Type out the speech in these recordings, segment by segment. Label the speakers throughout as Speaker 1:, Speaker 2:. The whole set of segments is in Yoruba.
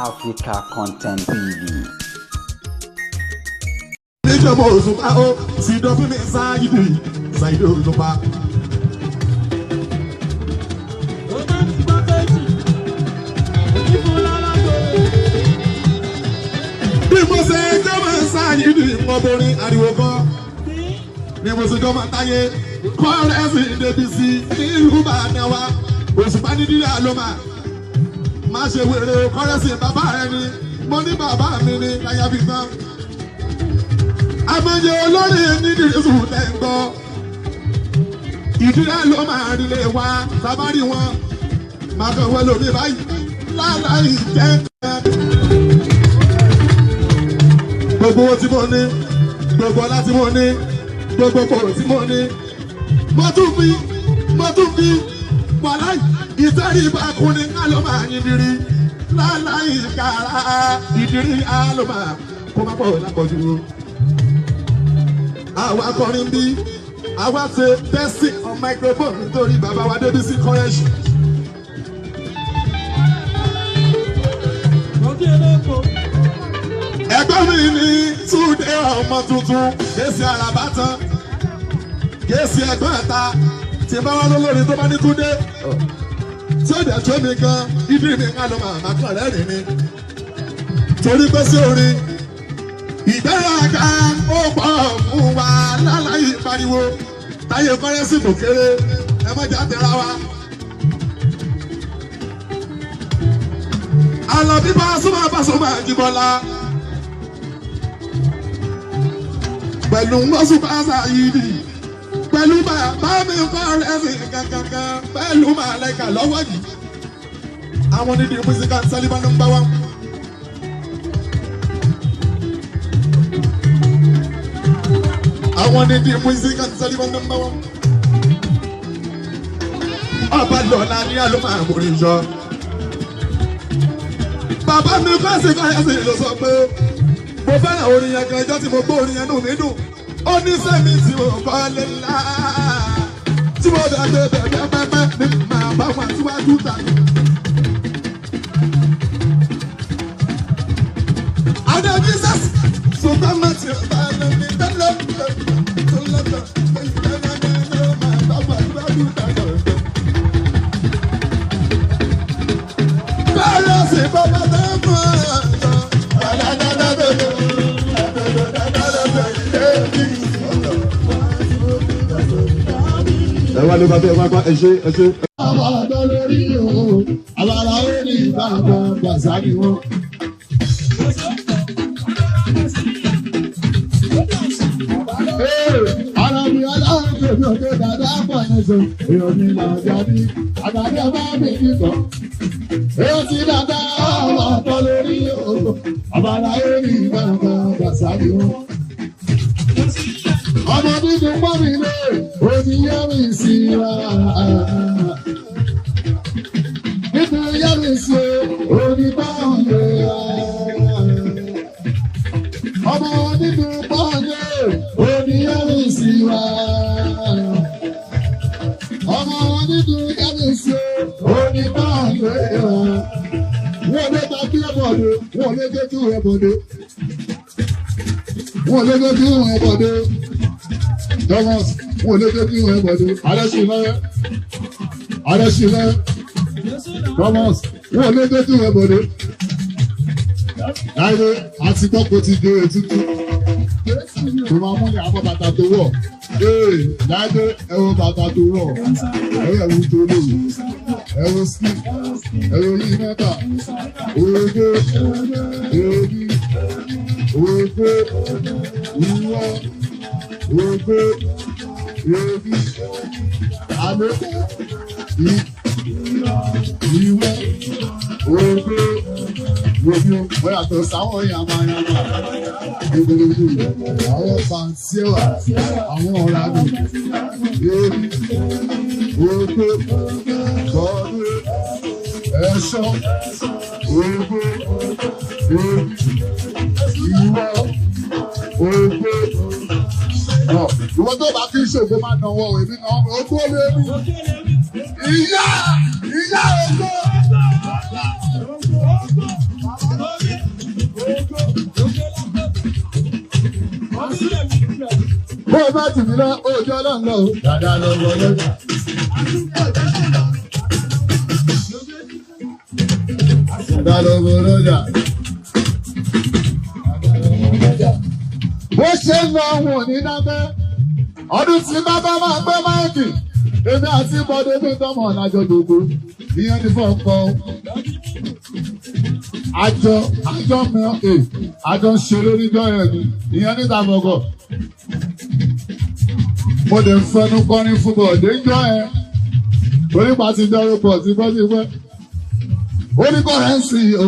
Speaker 1: Africa Content TV.
Speaker 2: Níjọba Òṣùpá ó sì dán fún mi Sáyidì Sáyidì Òṣùpá. Bí mo ṣe jọmọ Sáyidì mọ́bìnrin ariwo kan ni mo ṣe jọmọ táyé kọ́rẹ́sì Débísí nílùú Ìbàdàn wa Òṣùpá ní dídá ló máa má ṣe wèrè kọ́rẹ́sì bàbá rẹ ni mo ní bàbá mi ni láyà fi tán. Àmọye olórí nídìí sùn tẹ̀ ń gbọ́. Ìdílé ló máa rí lé wa sábàrí wọn. Màá kàn wọ́n lómi báyìí láláì jẹ́ kan. Gbogbo owó tí mo ní, gbogbo ọlá tí mo ní, gbogbo kòrò tí mo ní. Mo tún fi wàláì ìtẹríba kún ní ká ló máa yin dirí láláì kàrà ìdírí á ló máa kó má pọ̀ lápọ̀jù. Àwa akọrin bí àwa ṣe testing on microphone nítorí bàbá wa Débísí Kọ́rẹ́ṣì. Ẹ̀gbọ́n mi ní Túndé ọmọ tuntun Gèsì àràbá tán Gèsì ẹ̀gbọ́n ẹ̀ta tí bá wà lólórí tó bá ní Túndé tí ó dẹ̀ tó mi gan ibi mi ká ló máa máa kàn rẹ́rìn ni torí pé sí orin ìgbéraga ó pọ̀ fún wa láláyé pariwo táyé kọ́rẹ́sì kò kéré ẹ má jà tẹ̀ra wa. Àlàbí Pasuma Pasuma Jíbọ́lá pẹ̀lú Mọ́sùpá Sáyídì pẹ̀lú bàbá mi kọ́rẹ́sì kankankan pẹ̀lú màlẹ́kà lọ́wọ́ yìí àwọn nídìí musical sálíbà number one. Àwọn ní the music and Sullivan number one. Ọba lọ́la ní àlùmọ́ àmúrí yọ. Bàbá mi kọ́sì kọ́sì ló sọ pé mo fẹ́ràn orin yẹn gan ẹjọ́ tí mo gbọ́ orin yẹn nù mí dùn. Ó ní sẹ́mi tí mo kọ́ lé ńlá. Tí mo dàgbé bẹ̀rẹ̀ pẹ́pẹ́ ní màá bá wọn síwájú tàbí. Adé Jesus, ṣùgbọ́n mo ti bá lọ ní tẹ́lẹ̀ tó lọ́tọ̀ máa bá wọn síwájú tàbí. Bẹ́ẹ̀ sì bàbá tó mọ̀ ọ́. Ẹ wá ló bá bẹ́ẹ̀ wá gbọ́, ẹ ṣe ẹ ṣe.
Speaker 3: Àwọn ọ̀dọ́ lórí o, àwọn ará ó ní ìbátan gbàsá ni wọ́n. Ara mi aláwọ̀ tèmi ò tó dáadáa pọ̀ yẹn sọ, èèyàn mi làjà bí, àgbàdo bá mi kíkọ́. Èèyàn ti dáadáa àwọn ọ̀dọ́ lórí o, àwọn ará ó ní ìbátan gbàsá ni wọ́n. Ọmọ dídùn pọ́ mi lé, òní yẹ́ mi sí wa. Dídùn yẹ́ mi sí òní báwọn lé wa. Ọmọ dídùn pọ́ lé, òní yẹ́ mi sí wa. Ọmọ dídùn yẹ́ mi sí òní báwọn lé wa. Wọ́n lé ta kí ẹ bọ̀dé, wọ́n lé dé tú ẹ bọ̀dé. Wọ́n lé dé tú ẹ bọ̀dé. Thomas, wọ́n lé dé tú ẹ bọ̀dé. Adéṣinlẹ̀, Adéṣinlẹ̀, Thomas, wọ́n lé dé tú ẹ bọ̀dé. Láìpẹ́ àti gbọ́kọ̀ ti dé ètùtù. Tó máa mú ní àbọ̀ bàtà tó wọ̀. Ee, láìpẹ́ ẹ̀rọ bàtà tó wọ̀. Ẹ̀rọ ẹ̀rù tó lò. Ẹ̀rọ ski. Ẹ̀rọ yìí mẹ́ta. Ògbó. Èbí. Ògbó. Ìwọ. Ògbó. Èbí. Àlọ́. Ìwọ. Ògbó. Gbogbo wọ́n yàtọ̀ sáwọn yamayama. Gbogbo àwọn pàǹtíẹ̀wà, àwọn ọ̀rá mi. Èbí. Ògbó. Tọ́dún. Ẹ̀ṣọ́. Ògbó. Èbí. Ìwọ. Ògbó. Ìwọ tó bá kí n ṣògo máa náwó èmi náà ògbó lórí. Ìyá ìyá ògbó. Bó o bá tì mí lọ, òjò ọlọ́run lọ o. Dàdá lọ wọ lọ́jà. Dàdá lọ wọ lọ́jà. Bó ṣe ń lọ òun ò ní dábẹ́. Ọdún tí bàbá máa gbé máìkì. Èmi àti Bọ́dé bí tọ́mọ̀ ọ̀làjọ gbogbo. Ìyẹn ní fọ́ọ̀kọ́. Àjọ àjọ mìíràn è àjọ ń ṣeré níjọ́ yẹn ni. Ìyẹn níta fọkọ̀. Mo lè fẹnu kọrin fún Bọ̀dé níjọ́ yẹn. Torí pa ti dọ́rọ̀ pọ̀ tí bọ́ ti pẹ́. Ó ní kọ́rẹ́ǹsì o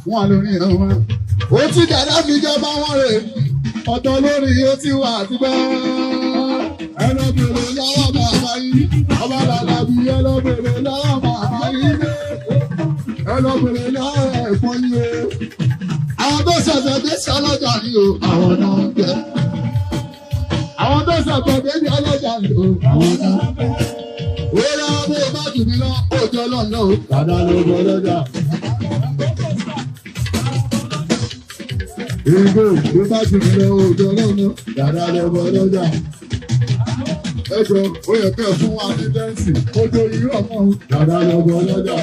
Speaker 3: fún wa lórí ìran wọn. Ó ti dàda fi jọba wọn rè. Ọ̀dọ́ lórí ó ti wà tipẹ́. Ẹ lọ bèrè lọ́wọ́ bàbá yìí. Ọba bàbá bí ẹ lọ bèrè lọ́wọ́ bàbá yìí. Ẹ lọ bèrè lọ́wọ́ ẹ̀gbọ́n yìí o. Àwọn tó ṣẹ̀ṣẹ̀ dé sí ọlọ́jà ni o, àwọn náà ń jẹ. Àwọn tó ṣẹ̀ṣẹ̀ dé sí ọlọ́jà ni o, àwọn náà ń jẹ. Wẹ́rẹ́ bó o bá jù mí lọ, òjò lọ́nà o. Dàdá ló bọ́ lọ́jà. Ìgò bó bá jù mí lọ, òjò lọ́nà. Dàdá ló bọ́ lọ́jà. Ẹ jọ, ó yẹ kẹ́ ẹ fún wa ní dẹ́ǹsì. Ojo irú ọmọ o. Dàdá ló bọ́ lọ́jà.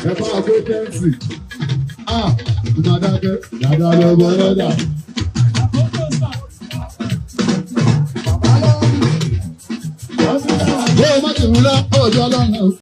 Speaker 3: Ẹ bá a gbé dẹ́ǹsì. Ah, ìmàdàkẹ́. Dàdá ló bọ́ lọ́jà. Bó o bá jù mí lọ, òjò lọ́nà o.